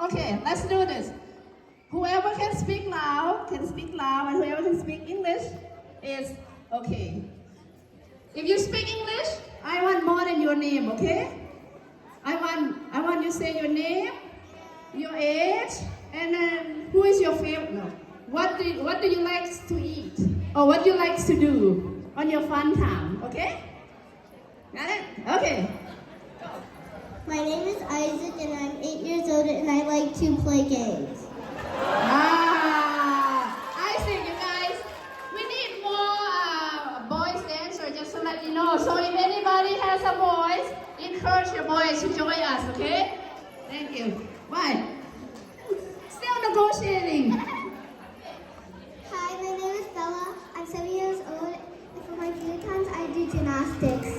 Okay, let's do this. Whoever can speak Lao can speak Lao, and whoever can speak English is okay. If you speak English, I want more than your name, okay? I want, I want you say your name, your age, and then who is your favorite, no. What do you, what do you like to eat? Or what you like to do on your fun time, okay? Got it? Okay. My name is Isaac and I'm eight years old and I like to play games. Ah, Isaac, you guys, we need more, uh, boys dancer, just to let you know. So if anybody has a voice, encourage your boys to join us, okay? Thank you. Why? Still negotiating. Hi, my name is Bella. I'm seven years old, and for my free times, I do gymnastics.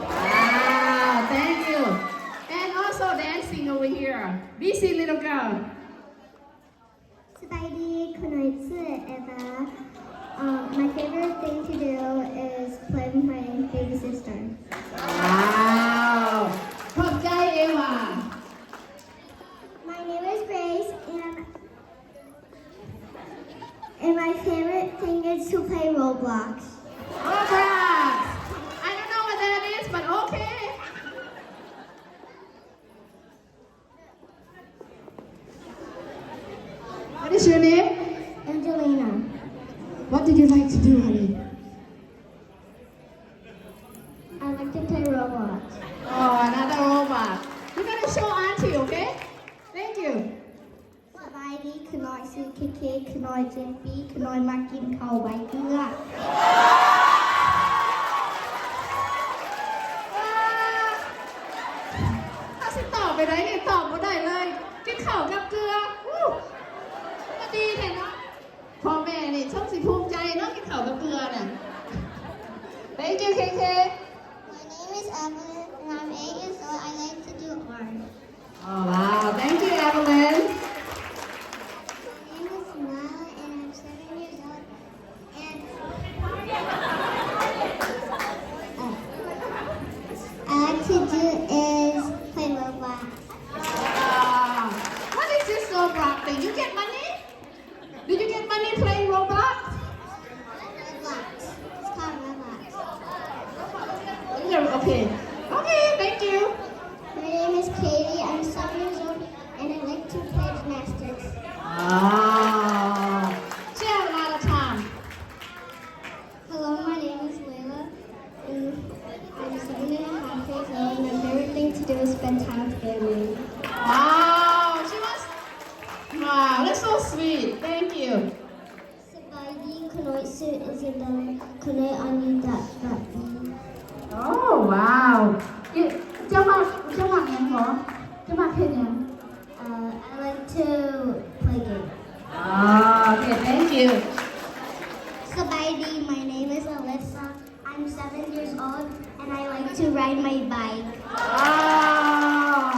Wow, thank you. And also dancing over here. Busy little girl. ສະບາຍດີ ຂ້ານ້ອຍຊື່ເອວາ. Um, my favorite thing to do is play with my baby sister. Wow. ຂອບໃຈ ເອວາ. My name is Grace, and And my favorite thing is to play Roblox. Roblox! I don't know what that is, but okay. What is your name? Angelina. What do you like to do, honey? I like to play Roblox. Oh, another Roblox. You're gonna show Auntie, okay? Thank you. ສະບາຍດີ ຂ້ານ້ອຍຊື່ເຄເຄ ຂ້ານ້ອຍເຈັດປີ ຂ້ານ້ອຍມັກກິນເຂົ້າໃບເກືອ. ເຮົາຊິຕອບໄປໄດ້ນີ້ ຕອບບໍ່ໄດ້ເລີຍ. ກິນເຂົ້າກັບເກືອ ອູ້ ກະດີແທ້ເນາະ. ພໍ່ແມ່ນີ້ຊົງຊິພູມໃຈເນາະ ກິນເຂົ້າກັບເກືອນະ. Thank you, ເຄເຄ. My name is Evelyn and I'm eight years old. I like to do art. Oh, wow. Thank you, Evelyn. My name is Nala and I'm seven years old. And, uh, I like to do is play Roblox. Wow. What is this Roblox thing? You get money? Did you get money playing Roblox? Roblox. It's called Roblox. Okay. Okay, thank you. My name is Katie. I'm seven years old and I like to play gymnastics. Ah. She have a lot of time. Hello, my name is Layla. And I'm seven and a half years old, and my favorite thing to do is spend time with family. Wow, she wants, wow, that's so sweet. Thank you. ສະບາຍດີ ຂ້ານ້ອຍຊື່ Isabella ຂ້ານ້ອຍອາຍຸ ແປດປີ. Oh, wow. ເຈົ້າມັກ ເຈົ້າມັກຫຍັງບໍ? ເຈົ້າມັກເຮັດຫຍັງ? Uh, I like to play games. Ah, okay, thank you. ສະບາຍດີ my name is Alyssa. I'm seven years old and I like to ride my bike. Ah,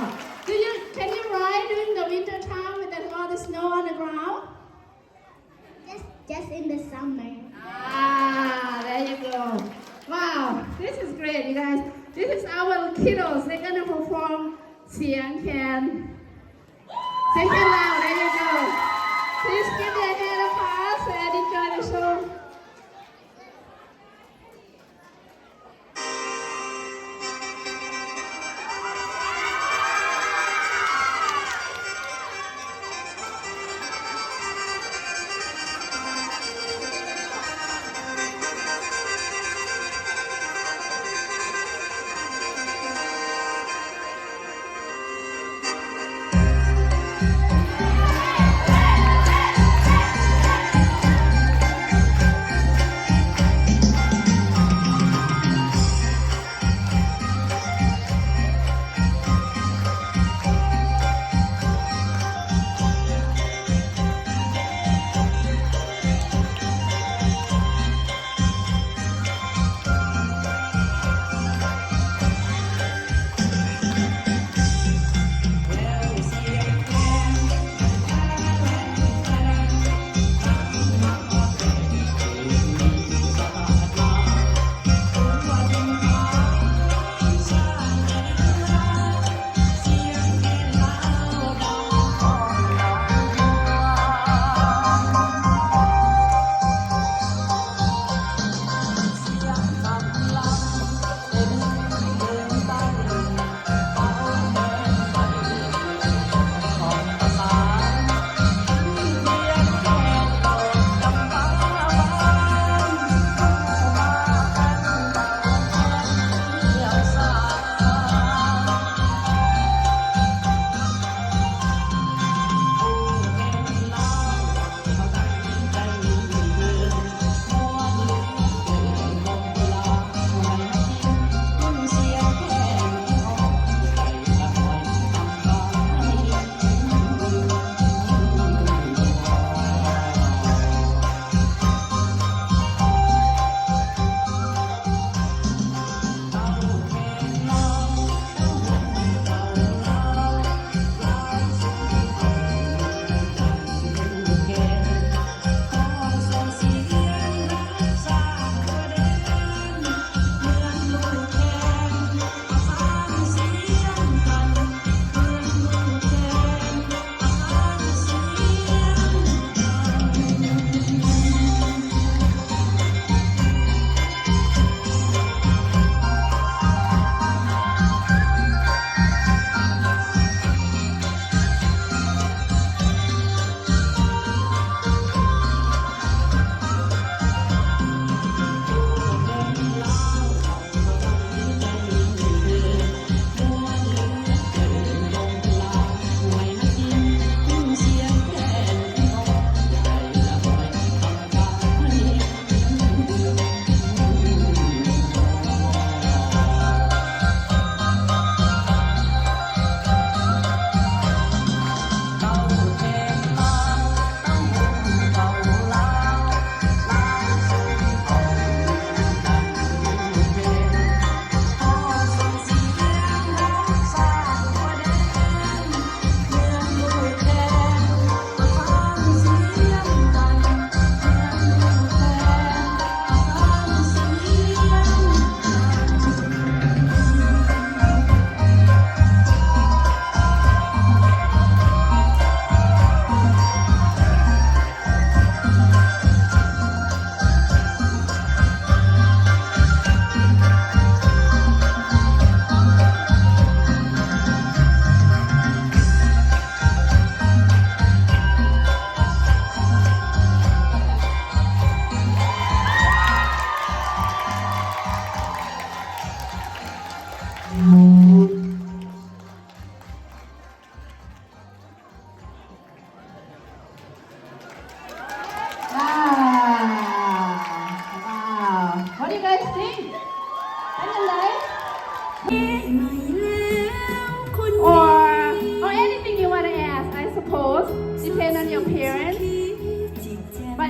do you, can you ride during the winter time with that lot of snow on the ground? Just, just in the summer. Ah, there you go. Wow, this is great, you guys. This is our kiddos. They're gonna perform ສຽງແຄນ. ເຊັນກັນແລ້ວ ເດ ເດ ເດ Please give them a hand of applause and enjoy the show.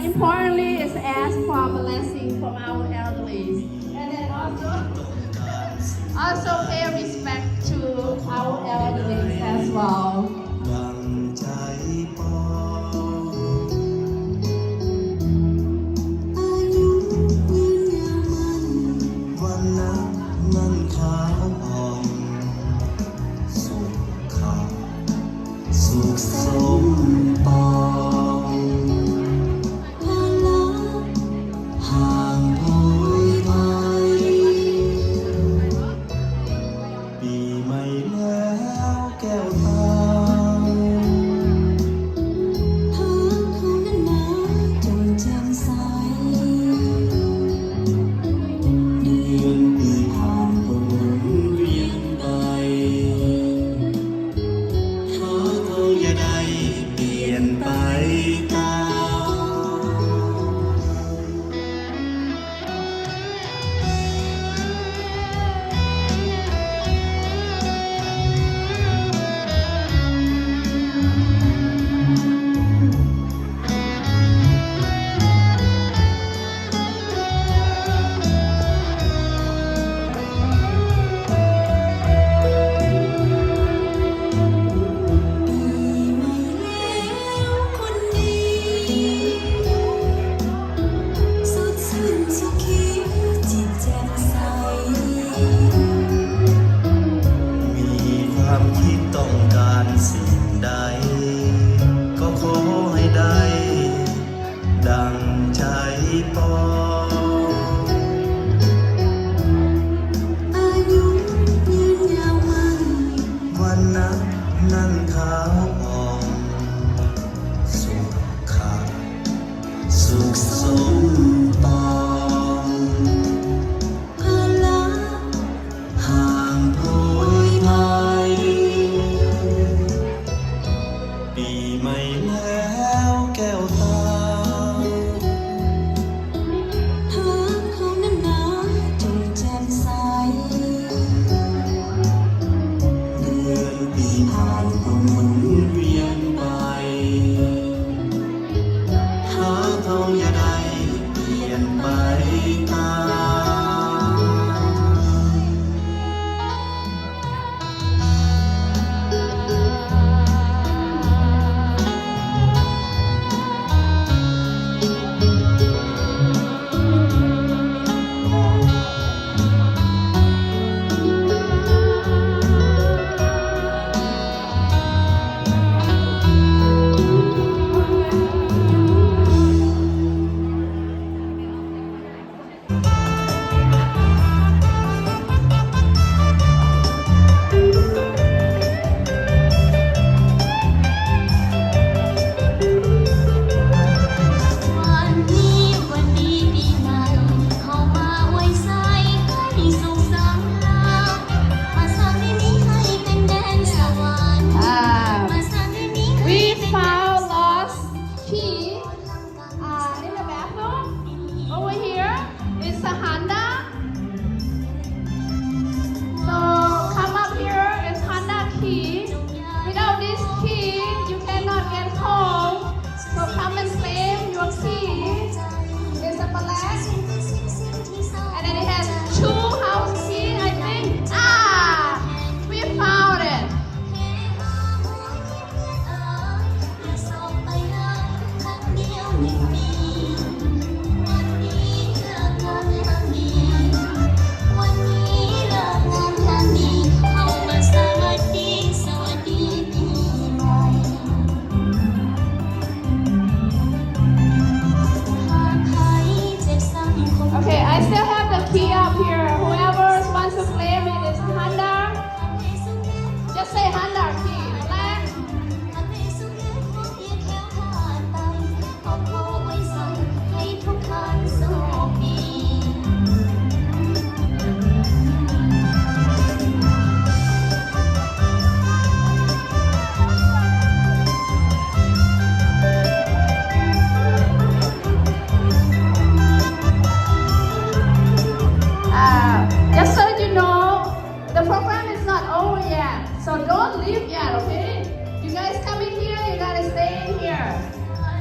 Importantly is ask for a blessing from our elderlies. And then also, also pay respect to our elderlies as well. ດັ່ງໃຈປອງ ອາຍຸຍືນຍາວໝັ້ນ ວັນນະນັ້ນຂາວຜ່ອງ ສຸຂະ ສຸກສົມປອງ ພະລະຫ່າງໂພຍໄພ ປີໃໝ່ແລ້ວແກ້ວຕາ ເຮົານັ້ນນາຈົ່ງແຈ່ມໃສ ເດືອນປີຜ່ານພົ້ນໝູນວຽນໄປ ເຮົາເທົ່າຢ່າໄດ້ປ່ຽນໄປຕາມ. ປີໃໝ່ແລ້ວຄົນດີ ສົດຊື່ນສຸຂີ ຈິດແຈ່ມໃສ ມີຄວາມຄິດຕ້ອງການສິ່ງໃດ ກໍຂໍໃຫ້ໄດ້ ດັ່ງໃຈປອງ ອາຍຸຍືນຍາວໝັ້ນ ວັນນະນັ້ນຂາວຜ່ອງ ສຸຂະ ສຸກສົມປອງ ພະລະ ຫ່າງໂພຍໄພ ປີໃໝ່ແລ້ວແກ້ວຕາ ຫາກເຮົານັ້ນນາຈົ່ງແຈ່ມໃສ ເດືອນປີຜ່ານພົ້ນໝູນວຽນໄປ ຫາກເຮົາຢ່າໄດ້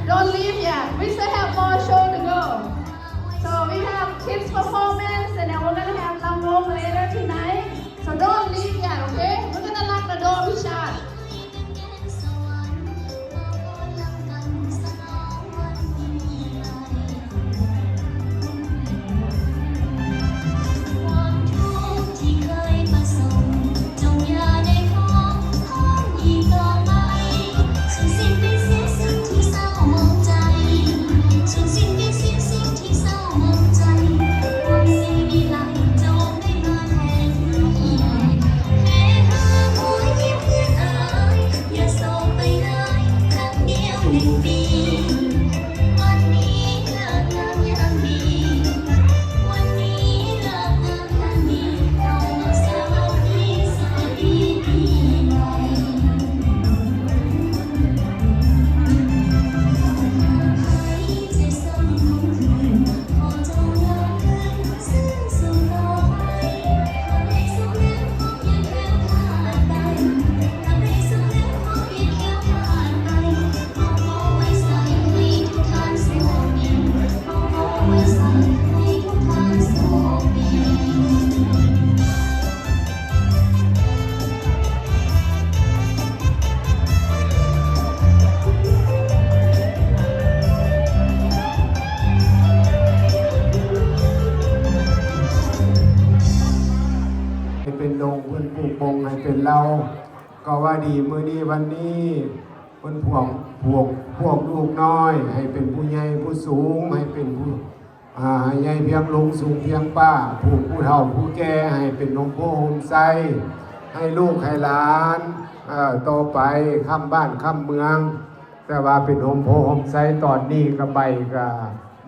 Don't leave yet. We still have more show to go. So we have kids performance, and then we're gonna have ລຳວົງ later tonight. So don't leave yet, okay? We're gonna lock the door, Richard. ໃຫ້ເປັນດົງ ເພິ່ນປູກບົງໃຫ້ເປັນເຫຼົ່າ ກໍວ່າດີ ມື້ນີ້ວັນນີ້ ເພິ່ນພວກ ພວກ ພວກລູກນ້ອຍ ໃຫ້ເປັນຜູ້ໃຫຍ່ຜູ້ສູງ ໃຫ້ເປັນຜູ້ ອ່າ ໃຫຍ່ພຽງລຸງ ສູງພຽງປ້າ ຜູ້ ຜູ້ເຖົ້າຜູ້ແກ່ ໃຫ້ເປັນຮົ່ມໂພຮົ່ມໄຊ ໃຫ້ລູກໃຫ້ຫຼານ ເອີ ຕໍ່ໄປຄ້ຳບ້ານຄ້ຳເມືອງ ແຕ່ວ່າເປັນຮົ່ມໂພຮົ່ມໄຊ ຕອນນີ້ກະໃບກະ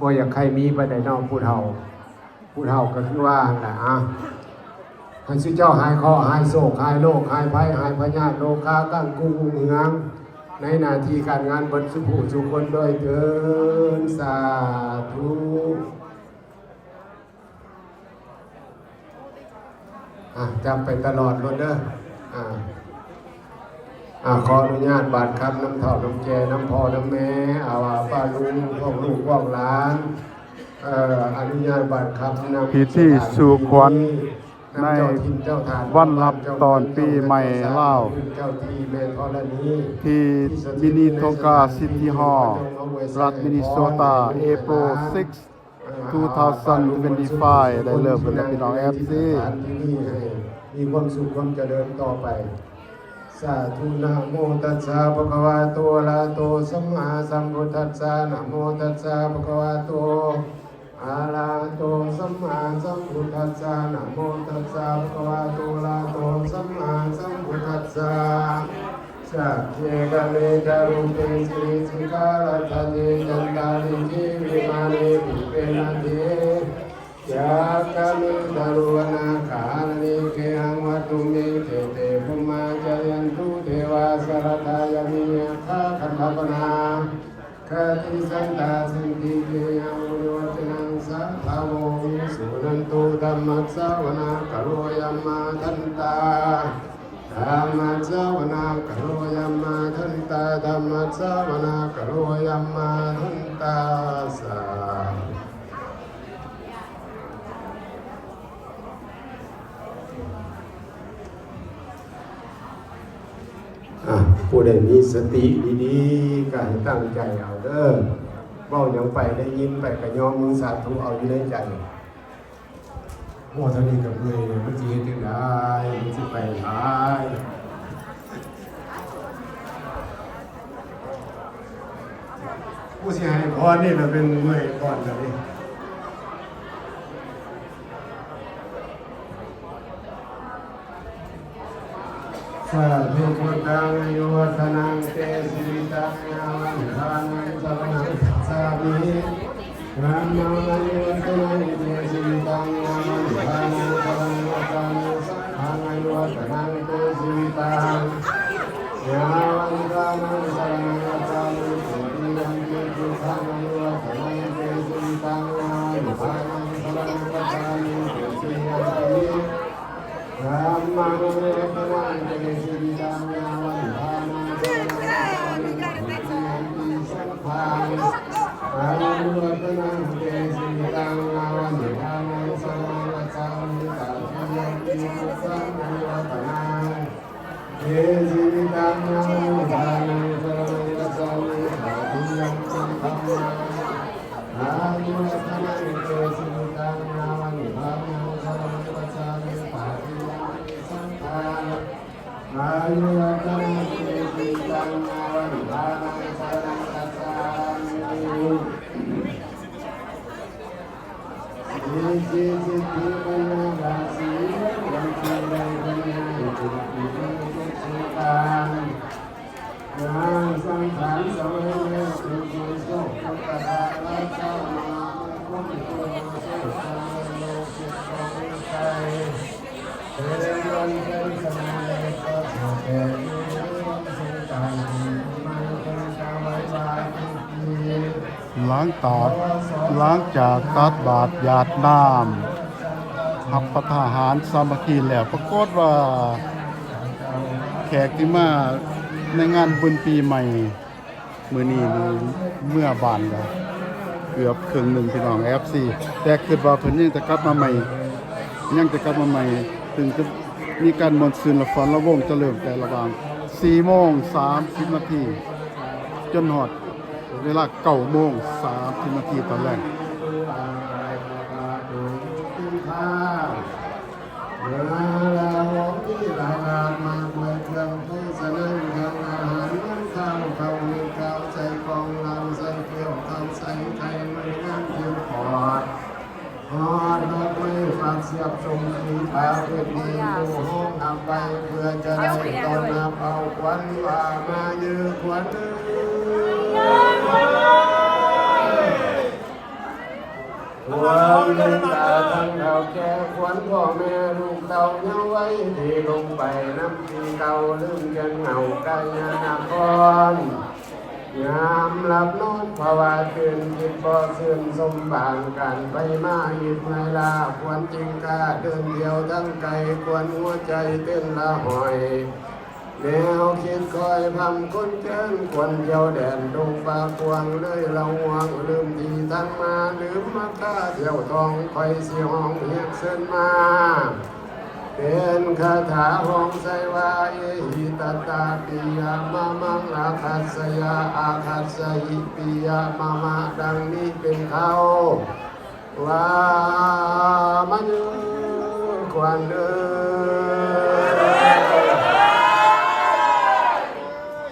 ບໍ່ຢາກໃຫ້ມີປານໃດເນາະ ຜູ້ເຖົ້າ ຜູ້ເຖົ້າກະຄືວ່າຫັ້ນແຫຼະ ອາ ໃຫ້ຊຸເຈົ້າຫາຍເຄາະ ຫາຍໂສກ ຫາຍໂລກ ຫາຍໄພ ຫາຍພະຍາດໂລຄາກັງກຸງຮຸ່ງເຮືອງ ໃນໜ້າທີ່ການງານເບິດສູ່ຜູ້ສູ່ຄົນດ້ວຍເທີ້ນ ສາທຸ. ອ່ະ ຈຳໄປຕະຫຼອດໂລດເດີ ອ່າ ອ່າ ຂໍອະນຸຍາດບາດຄຳນຳເຖົ້ານຳແກ່ ນຳພໍ່ນຳແມ່ ອາ ວ່າປ້າລຸງ ພວກລູກພວກຫຼານ ເອີ ອະນຸຍາດບາດຄຳນຳ ພິທີສູ່ຂວັນໃນວັນຮັບຕອນປີໃໝ່ລາວ ທີ່ມິນິໂທກາຊິຕີ້ຮໍ ລັດມິນິໂຊຕາ ເອໂປນຊິກ two thousand twenty-five ໄດ້ເລີ່ມຂຶ້ນແລ້ວ ພີ່ນ້ອງເອັຟຊີ ທີ່ນີ້ໃຫ້ມີຄວາມສຸກຄວາມຈະເລີນຕໍ່ໄປ ສາທຸ ນະໂມຕັດສະ ພະຄະວະໂຕ ອະລະຫະໂຕ ສຳມາສຳພຸດທັດສະ ນະໂມຕັດສະ ພະຄະວະໂຕ ອະລະຫະໂຕ ສຳມາສຳພຸດທັດສະ ນະໂມຕັດສະ ພະຄະວະໂຕ ອະລະຫະໂຕ ສຳມາສຳພຸດທັດສະ ສັກເຂ ກະເມ ຈະ ຣູເປ ສິ ນິ ສິ ຂາ ລັດຖະ ເທ ຈັນຕາ ລີ ຄີ ວິມາ ນີ ພູເປ ນະ ເທ ຍັກ ກະ ເມ ຕາ ລຸ ວະ ນາ ກາ ອາ ລະ ເນ ເກ ຫັງ ວັດ ຕຸ ເມ ເຂ ເຕ ພູມາ ຈະ ຍັນ ຕຸ ເທ ວາ ສະ ລັດຖາ ຍາ ມີ ຍັກ ຂາ ຄັນ ທະ ປະ ນາ ຄະ ຕິ ສັນຕາ ສັນຕິ ເກ ຍາ ວະ ໂລ ວັດ ຕະ ນັງ ສາ ທາ ໂວ ວິ ສຸ ນັນ ຕຸ ທຳ ມັດ ສະ ວະ ນາ ກາ ໂລ ຍັມ ມາ ທັນ ຕາ ທຳ ມັດ ສະ ວະ ນາ ກາ ໂລ ຍັມ ມາ ທັນ ຕາ ທຳ ມັດ ສະ ວະ ນາ ກາ ໂລ ຍັມ ມາ ທັນ ຕາ ສາ ອ່ະ ຜູ້ໃດມີສະຕິດີໆ ກະໃຫ້ຕັ້ງໃຈເອົາເດີ ເວົ້າຫຍັງໄປ ໄດ້ຍິນໄປກະຍອມມືສາທຸເອົາຢູ່ໃນໃຈ. ເວົ້າເທົ່ານີ້ກະເມື່ອຍແລ້ວ ມັນຊິເຮັດຈັ່ງໃດ ມັນຊິໄປຫຼາຍ ຜູ້ຊິໃຫ້ພອນນີ້ລະເປັນເມື່ອຍກ່ອນລະເດ. ສາທຸ ພຸດທັງ ອາຍຸ ວັດທະນັງ ເຕ ຊີວິຕັງ ຍາວະ ນິບພານັງ ສະລະນັງ ກັດສາມິ ທຳມັງ ອາຍຸ ວັດທະນັງ ເຕ ຊີວິຕັງ ຍາວະ ນິບພານັງ ສະລະນັງ ກັດສາມິ ສັງຄັງ ອາຍຸ ວັດທະນັງ ເຕ ຊີວິຕັງ ຍາວະ ນິບພານັງ ສະລະນັງ ກັດສາມິ ຕິຕິຍັມປິ ພຸດທັງ ອາຍຸ ວັດທະນັງ ເຕ ຊີວິຕັງ ຍາວະ ນິບພານັງ ສະລະນັງ ກັດສາມິ ຕິຕິຍັມປິ ທຳມັງ ອາຍຸ ວັດທະນັງ ເຕ ຊີວິຕັງ ຍາວະ ນິບພານັງ ສະລະນັງ ກັດສາມິ ຕິຕິຍັມປິ ສັງຄັງ ຫຼັງຈາກ ຫຼັງຈາກຕັກບາດຢາດນ້ຳ ຮັບປະທານອາຫານສາມັກຄີແລ້ວ ປາກົດວ່າແຂກທີ່ມາໃນງານບຸນປີໃໝ່ ມື້ນີ້ນີ້ເມືອບ້ານແລ້ວເກືອບເຄິ່ງໜຶ່ງ ພີ່ນ້ອງ ເອັຟຊີ ແຕ່ຄິດວ່າເພິ່ນຍັງຈະກັບມາໃໝ່ ຍັງຈະກັບມາໃໝ່ ເຊິ່ງຈະມີການມ່ວນຊື່ນລະຟ້ອນລະວົງ ຈະເລີ່ມແຕ່ລະຫວ່າງສີ່ໂມງສາມສິບນາທີ ຈົນຮອດເວລາເກົ້າໂມງສາມສິບນາທີຕອນແລງ. ມາແລ້ວ ມີຫຼາຍຫຼາກມາກມາຍເຄື່ອງໂພຊະນາຫານ ອາຫານມັນຄາວ ເຂົ້າມີກາວ ໃສ່ກ່ອງເຫຼົ້າ ໃສ່ແກ້ວເຂົ້າ ໃສ່ໄຂ່ ມັນງາມເປັນຂອດ ຮອດດອກໄມ້ ຟາກສຽບ ຊົມສີ ປາເປັນເມນູ ຮ້ອງຮັບໄວ້ ເພື່ອຈະໄດ້ຕ້ອນຮັບເອົາຂວັນ ວ່າມາເດີ້ຂວັນເອີຍ. ຄວນລຸງຕາທັງເຖົ້າແກ່ ຄວນພໍ່ແມ່ລູກເຕົ້າເຍົາໄວ ທີ່ລົງໄປນຳປີເກົ່າ ລືມແກ່ນເຫງົາກາຍຍານະຄອນ ຍາມຫຼັບນອນພາວາຕື່ນ ຄິດບໍ່ຊື່ນສົມບາງ ການໄປມາອິດເມື່ອຍລ້າ ຄວນຈິງກ້າເດີນທ່ຽວທາງໄກ ຄວນຫົວໃຈເຕັ້ນລະຫອຍ ແນວຄິດຄອຍພຳຄົນເຈີນ ຄວນທ່ຽວແດນດົງປ່າກວ້າງ ເລີຍລະຫວ່າງລືມທີ່ທາງມາ ລືມມາຄາທ່ຽວທ່ອງ ຂ້ອຍຊິຮ້ອງຮຽກເຊີນມາ ເປັນຄາຖາຮ້ອງໃສ່ວ່າ ເອຫິຕະຕະປິຍະມະມັງ ອາຄັດສະຍະ ອາຄັດສະຫິປິຍະມະມະ ດັ່ງນີ້ເປັນເຄົ້າ ວ່າມາເດີ້ຂວັນເອີຍ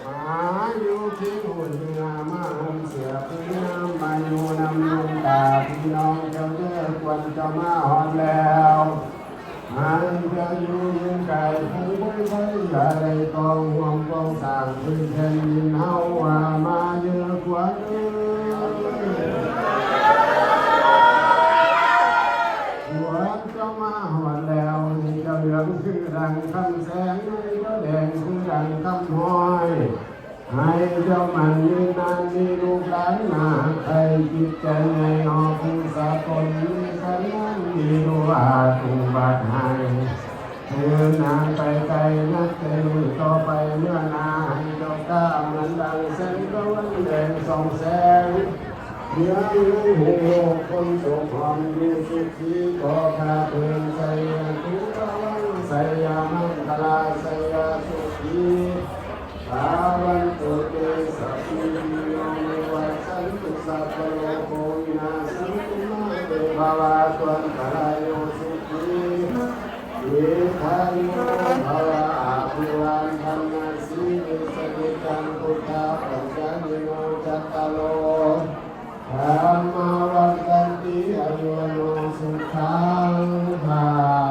ມາຢູ່ຄີງຫຸ້ນເຮືອ ມາຫົ່ມເສື້ອພື້ນງາມ ມາຢູ່ນຳລຸງຕາພີ່ນ້ອງເຈົ້າເດີ້ ຂວັນເຈົ້າມາຮອດແລ້ວ ໃຫ້ເຈົ້າຢູ່ເຢັນກາຍຄົງໄວໄວ ຢ່າໄດ້ຕ້ອງຫ່ວງກອງສ້າງພື້ນແຜ່ນດິນເຮົາ ວ່າມາເດີ້ຂວັນເອີຍ ຂວັນ ເຈົ້າມາຮອດແລ້ວ ໃຫ້ເຈົ້າເຫຼືອງຄືດັ່ງຄຳແສງ ໃຫ້ເຈົ້າແດງຄືດັ່ງຄຳຫ້ອຍ ໃຫ້ເຈົ້າໝັ້ນຍືນນານ ມີລູກຫຼານໜ້າຮັກໃຄ່ ຈິດໃຈໃຫຍ່ອອກພູສາກົນ ມີການງານມີດູອາຕຸງບາດໃຫ້ ເດີນທາງໄປໄກ ນັບແຕ່ມື້ຕໍ່ໄປເມື່ອໜ້າ ໃຫ້ເຈົ້າກ້າເໝືອນດັ່ງແສງຕາວັນແດງສ່ອງແສງ ເມືອງເຮືອນຫົງໂລກ ຄົນໂສກຫອມຢູ່ສຸຂີ ຂໍຂ້າເພິ່ນໄຊຍະທຸລະວັງ ໄຊຍະມັງຄະລາ ໄຊຍະສຸຂີ ພາວັນຕຸ ເຕຊະ ສຸກິໂນ ວິວັດສັນຕຸ ສັບພະໂລໂກ ວິນາສັນຕຸ ມາ ເຕ ພະວາ ຕົນຕະລາໂຍ ສຸຂີ ເວທານຸ ພະວາ ອະພິວາທະນະສີລິສະນິດຈັງ ພຸດທະປັດຈາຍິໂນ ຈັດຕາໂລ ທຳມາວັດທັນຕິ ອາຍຸ ວັນໂນ ສຸຂັງ ພະ